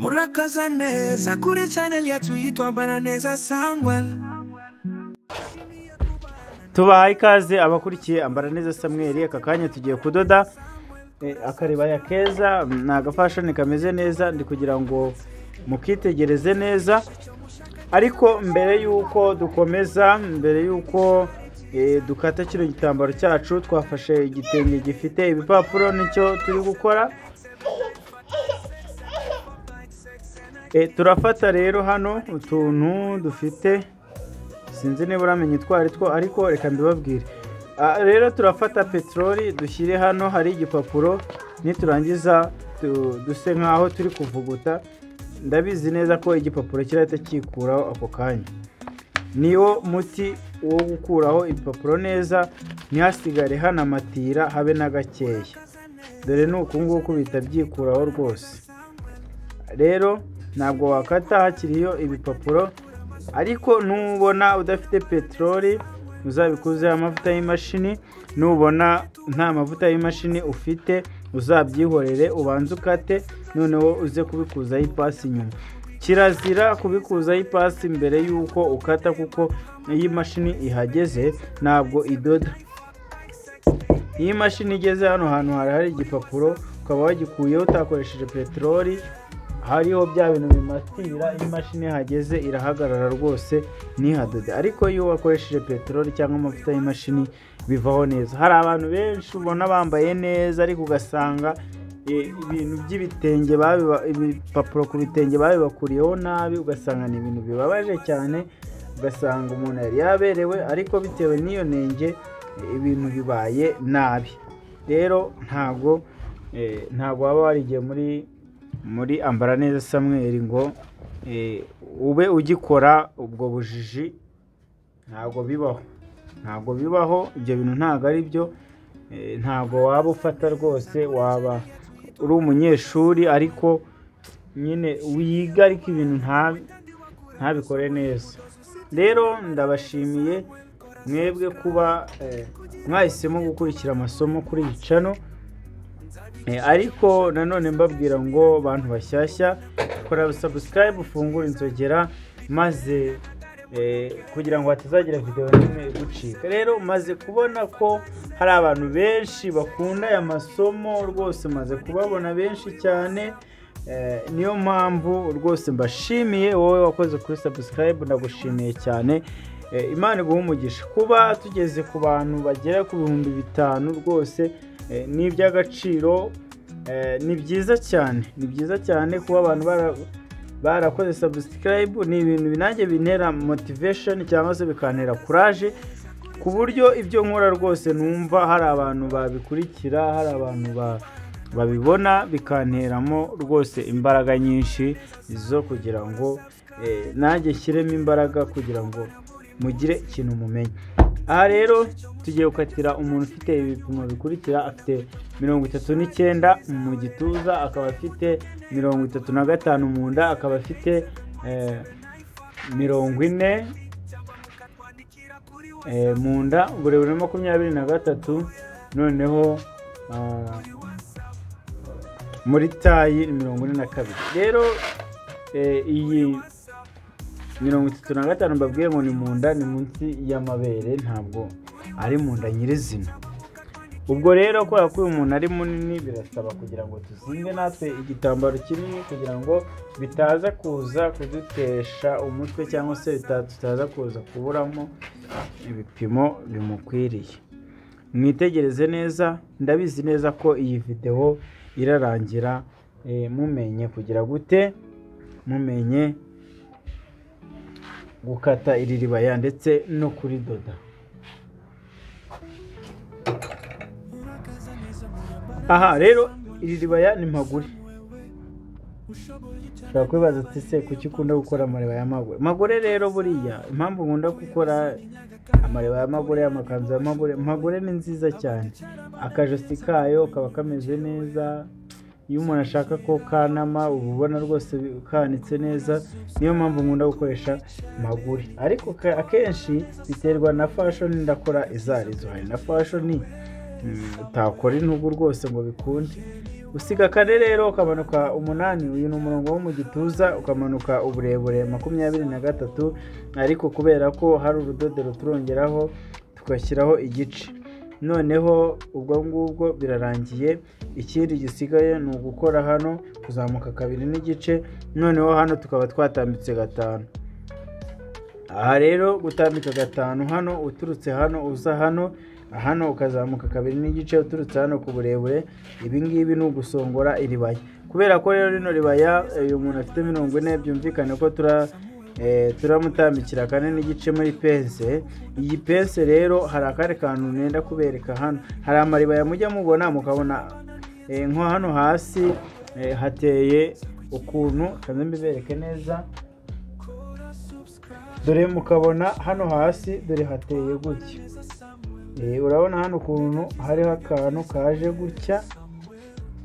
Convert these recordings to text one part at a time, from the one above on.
Murakaza neza kuri channel yacu yitwa Ambaraneza Samuel. Tubahaye ikaze abakurikiye Ambaraneza Samuel. Aka kanya tugiye kudoda akaribaya keza, ni agafashoni kameze neza, ndi kugira ngo mukitegereze neza. Ariko mbere y'uko dukomeza, mbere y'uko dukata kino gitambaro cyacu, twafashe igitenge gifite ibipapuro, nicyo turi gukora. Turafata rero hano utuntu dufite, sinzi niba uramenye utwo two, ariko reka mbibabwire. Rero turafata peteroli dushyire hano hari igipapuro, niturangiza duse nkaho turi kuvuguta. Ndabizi neza ko igipapuro kirahita kikuraho ako kanya. Niwo muti wo gukuraho ibipapuro neza, ntihasigare hanamatira habe na gakeya. Dore ni uku nguku bihita byikuraho rwose. Rero ntabwo wakata hakiriyo ibipapuro, ariko nubona udafite peteroli uzabikuzeho amavuta y'imashini, nubona nta mavuta y'imashini ufite uzabyihorere, ubanze ukate, noneho uze kubikuzaho ipasi inyuma. Kirazira kubikuzaho ipasi mbere y'uko ukata, kuko iyo imashini ihageze ntabwo idoda. Iyo imashini igeze hano hantu hari igipapuro ukaba wagikuyeho utakoresheje peteroli, hariho bya bintu bimatira, iyo imashini ihageze irahagarara rwose ntihadode. Ariko iyo wakoresheje peteroli cyangwa amavuta y'imashini bivaho neza. Hari abantu benshi ubona bambaye neza, ariko ugasanga ibintu by'ibitenge, ibipapuro ku bitenge babibakuriyeho nabi, ugasanga ni ibintu bibabaje cyane, ugasanga umuntu yari yaberewe, ariko bitewe n'iyo nenge ibintu bibaye nabi. Rero ntabwo waba warigiye muri Ambaraneza Samuel ngo ube ugikora ubwo bujiji. Ntabwo bibaho, ntabwo bibaho, ibyo bintu ntabwo ari byo. Ntabwo waba ufata rwose, waba uri umunyeshuri ariko nyine wiga, ariko ibintu ntabikore neza. Rero ndabashimiye mwebwe kuba mwahisemo gukurikira amasomo kuri iyi channel. Ariko nanone mbabwira ngo bantu bashyashya, kora subscribe, ufungure inzogera, maze kugira ngo hatazagira video n'imwe igucika. Rero maze kubona ko hari abantu benshi bakunda aya masomo rwose, maze kubabona benshi cyane. Niyo mpamvu rwose mbashimiye wowe wakoze kuri subscribe, ndagushimiye cyane. Imana iguhe umugisha. Kuba tugeze ku bantu bagera ku 5000 rwose ni iby'agaciro, ni byiza cyane, ni byiza cyane kuba abantu barakoze subscribe. Ni ibintu binange bintera motivation cyangwa se bikantera courage, ku buryo ibyo nkora rwose numva hari abantu babikurikira, hari abantu babibona, bikanteramo rwose imbaraga nyinshi zo kugira ngo nanjye shyiremo imbaraga kugira ngo mugire ikintu mumenye. Aha rero tugiye gukatira umuntu ufite ibipimo bikurikira: afite 39 mu gituza, akaba afite 35 mu nda, akaba afite 40 mu nda, uburebure 23, noneho muri tayi 42. Rero iyi 35 mbabwiye ngo ni mu nda, ni munsi y'amabere, ntabwo ari mu nda nyirizina. Ubwo rero kubera ko uyu muntu ari munini, birasaba kugira ngo tuzinge natwe igitambaro kinini kugira ngo bitaza kuza kudutesha umutwe, cyangwa se tutaza kuza kuburamo ibipimo bimukwiriye. Mwitegereze neza, ndabizi neza ko iyi video irarangira mumenye kugira gute, mumenye gukata iri ribaya ndetse no kuridoda. Aha rero iri ribaya ni magure. Ushobora kwibaza ati se kuki ukunda gukora amaribaya y'amagure? Magure rero buriya impamvu nkunda gukora amaribaya y'amagure, amakanzu y'amagure, magure ni nziza cyane. Akajosi kayo kaba kameze neza, iyo umuntu ashaka ko kanama uba ubona rwose kanitse neza. Niyo mpamvu nkunda gukoresha magure, ariko akenshi biterwa na fashion ndakora izarizo. Hari na fashion Utakora intugu rwose ngo bikunde. Usiga 4 rero ukamanuka 8, uyu ni umurongo wo mu gituza, ukamanuka uburebure 23, ariko kubera ko hari urudodero turongeraho tugashyiraho igice. Noneho ubwo ngubwo birarangiye. Ikindi gisigaye ni ugukora hano kuzamuka 2.5, noneho hano tukaba twatambitse 5. Aha rero gutambika 5 hano uturutse hano uza hano, hano ukazamuka 2.5 uturutse hano ku burebure. Ibi ngibi ni ugusongora iribaya. Kubera ko rero rino ribaya uyu muntu afite 40, byumvikane ko turamutambikira 4.5 muri pense. Iyi pense rero hari akandi kantu nenda kubereka hano. Hari amaribaya mujya mubona mukabona nko hano hasi hateye ukuntu, kaze mbibereke neza. Dore mukabona hano hasi dore hateye gutya. Urabona hano ukuntu hariho akantu kaje gutya,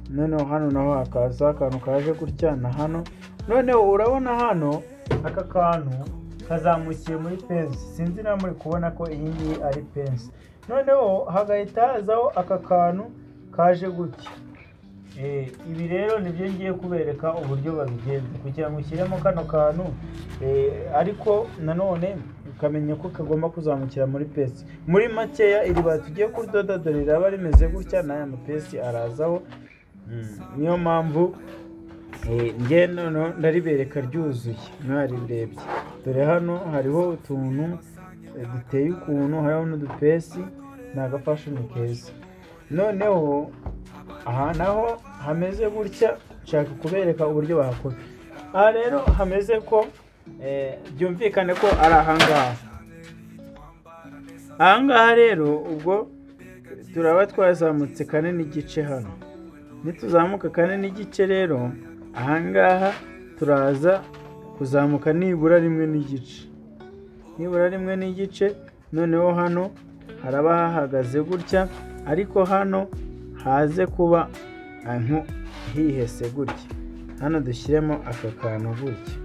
noneho hano naho hakaza akantu kaje gutya na hano. Noneho urabona hano aka kantu kazamukiye muri pense, sinzi na muri kubona ko iyi ngiyi ari pense. Noneho hagahita hazaho aka kantu kaje gutya. Ibi rero nibyo ngiye kubereka uburyo babigenza kugira ngo ushyiremo kano kantu, ariko nanone ukamenya ko kagomba kuzamukira muri pesi. Muri makeya iriba tugiye kudoda dore riraba rimeze gutya, n'aya mapesi arazaho. Niyo mpamvu nge noneho ndaribereka ryuzuye mwarirebye. Dore hano hariho utuntu duteye ukuntu, hariho n'udupesi, ni agafashoni keza. Noneho aha naho hameze gutya, nshaka kubereka uburyo bahakora. Aha rero hameze ko byumvikane ko ari ahangaha. Ahangaha rero ubwo turaba twazamutse 4.5 hano. Nituzamuka 4.5 rero ahangaha turaza kuzamuka nibura 1.5, nibura 1.5. Noneho hano haraba hahagaze gutya, ariko hano haze kuba hihese gutya. Hano dushyiremo aka kantu gutya.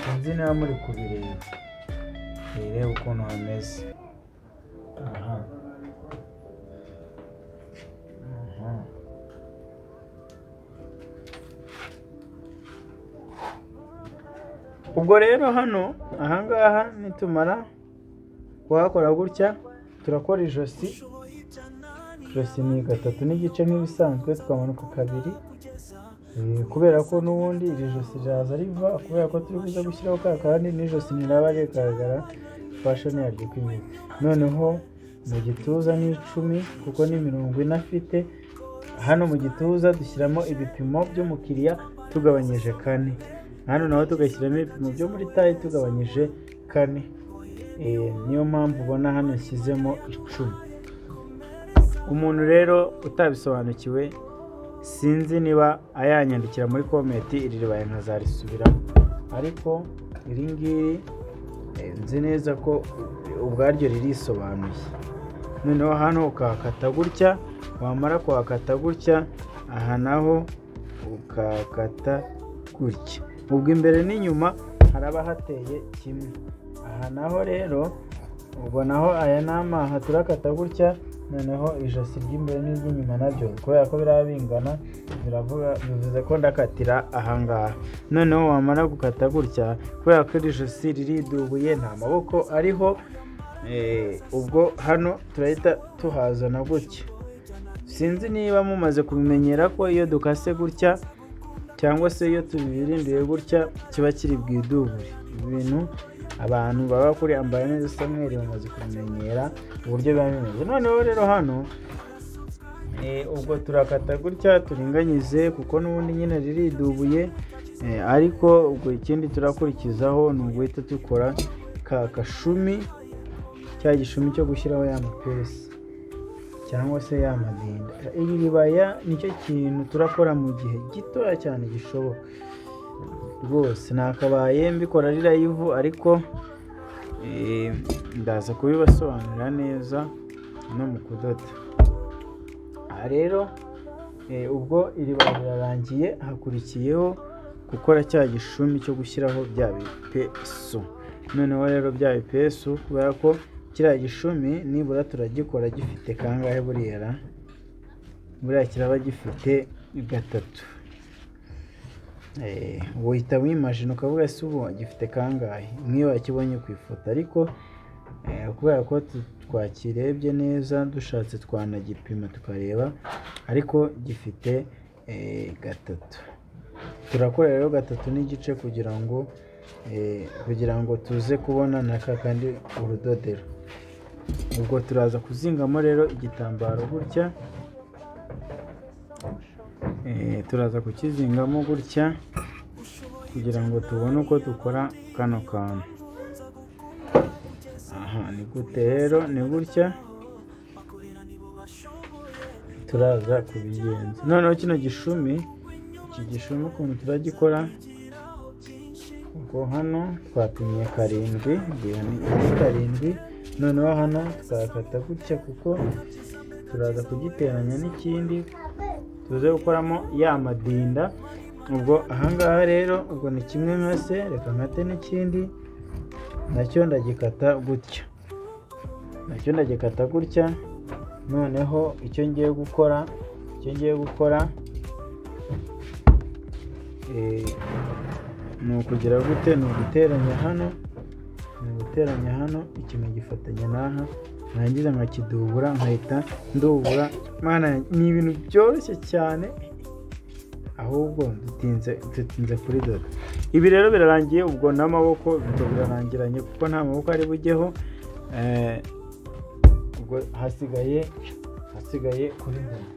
Sinzi niba muri kubireba, reba ukuntu hameze. Aha ubwo rero hano ahangaha nitumara kuhakora gutya turakora ijosi. Ijosi ni 3.5 nk'ibisanzwe, tukamanuka 2, kubera ko n'ubundi iri josi riraza riva, kubera ko turi buze gushyiraho ka kandi n'ijosi ntiraba rigaragara fashion yaryo uko imeze. Noneho mu gituza ni 10 kuko ni 40 afite. Hano mu gituza dushyiramo ibipimo by'umukiriya tugabanyije 4, hano naho tugashyiramo ibipimo byo muri tayi tugabanyije 4. Niyo mpamvu ubona hano nshyizemo 10. Umuntu rero utabisobanukiwe sinzi niba ayanyandikira muri comment, iri ribaye nkazarisubiramo, ariko iri ngiri nzi neza ko ubwaryo ririsobanuye. Noneho hano ukakata gutya, wamara kuhakata gutya, aha naho ukakata gutya. Ubwo imbere n'inyuma haraba hateye kimwe. Aha naho rero ubwo naho aya ni amaha turakata gutya, noneho ijosi ry'imbere n'iry'inyuma nabyo kubera ko biraba bingana biravuga bivuze ko ndakatira ahangaha. Noneho wamara gukata gutya, kubera ko iri josi riridubuye nta maboko ariho, ubwo hano turahita tuhazana gutya. Sinzi niba mumaze kubimenyera ko iyo dukase gutya cyangwa se iyo tubirinduye gutya kiba kiri bwidubure. Ibintu abantu baba kuri Ambara Neza Samuel bamaze kubimenyera uburyo biba bimeze. Noneho rero hano ubwo turakata gutya turinganyize kuko n'ubundi nyine riridubuye, ariko ubwo ikindi turakurikizaho ni uguhita dukora ka kashumi, cya gishumi cyo gushyiraho ya mapesi cyangwa se ya madinda. Iri ribaya nicyo kintu turakora mu gihe gitoya cyane gishoboka rwose. Nakabaye mbikora ari live, ariko ndaza kubibasobanurira neza no mu kudoda. Aha rero ubwo iriba rirarangiye, hakurikiyeho gukora cya gishumi cyo gushyiraho bya bipesu. Noneho rero bya bipesu kubera ko Kiriya gishumi nibura turagikora gifite kangahe? Buriya buriya kiraba gifite 3. Uhita wimajina ukavuga se ubu gifite kangahe nk'iyo wakibonye ku ifoto, ariko kubera ko twakirebye neza dushatse twanagipima tukareba, ariko gifite 3. Turakora rero 3.5 kugira ngo tuze kubona na kakandi urudodero. Ubwo turaza kuzingamo rero igitambaro gutya, turaza kukizingamo gutya kugira ngo tubone uko dukora kano kantu. Aha ni gute rero? Ni gutya turaza kubigenza. Noneho kino gishumi, iki gishumi ukuntu turagikora, ubwo hano twapimye 7, ni 7. Noneho hano twakata gutya kuko turaza kugiteranya n'ikindi tuze gukoramo ya madinda. Ubwo ahangaha rero ubwo ni kimwe nkase, reka nkate n'ikindi nacyo ndagikata gutya, nacyo ndagikata gutya. Noneho icyo ngiye gukora, ni ukugira gute? Ni uguteranya hano, ni uguteranya hano, iki nkagifatanya n'aha, narangiza nkakidubura, nkahita ndubura. Mana, ni ibintu byoroshye cyane, ahubwo dutinze kuri dodo. Ibi rero birarangiye, ubwo n'amaboko birarangiranye kuko nta maboko ari bujyeho. Ubwo hasigaye kuri dodo.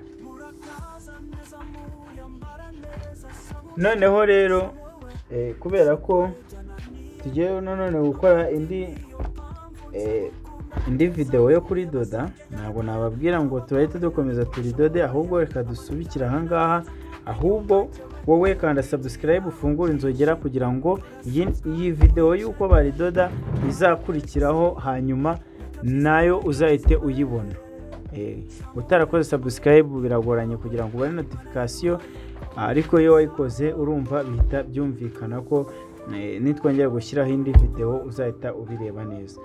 Noneho rero kubera ko tugiye nanone gukora indi video yo kuri doda, ntabwo nababwira ngo turahita dukomeza turidode, ahubwo reka dusubikira ahangaha. Ahubwo wowe kanda subscribe, ufungure inzogera kugira ngo iyi video y'uko baridoda izakurikiraho, hanyuma nayo uzahite uyibona. Utarakoze subscribe biragoranye kugira ngo ubone notification, ariko iyo wayikoze urumva bihita byumvikana ko nitwongera gushyiraho indi video uzahita ubireba neza.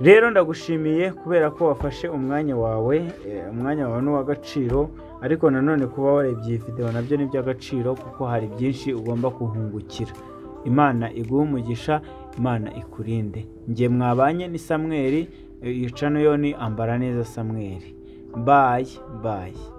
Rero ndagushimiye kubera ko wafashe umwanya wawe, umwanya wawe ni uw'agaciro, ariko nanone kuba warebye iyi video nabyo ni iby'agaciro kuko hari byinshi ugomba kuhungukira. Imana iguhe umugisha, Imana ikurinde. Njye mwabanye ni Samweli, iyi channel yo ni Ambara Neza Samweli. Bye bye.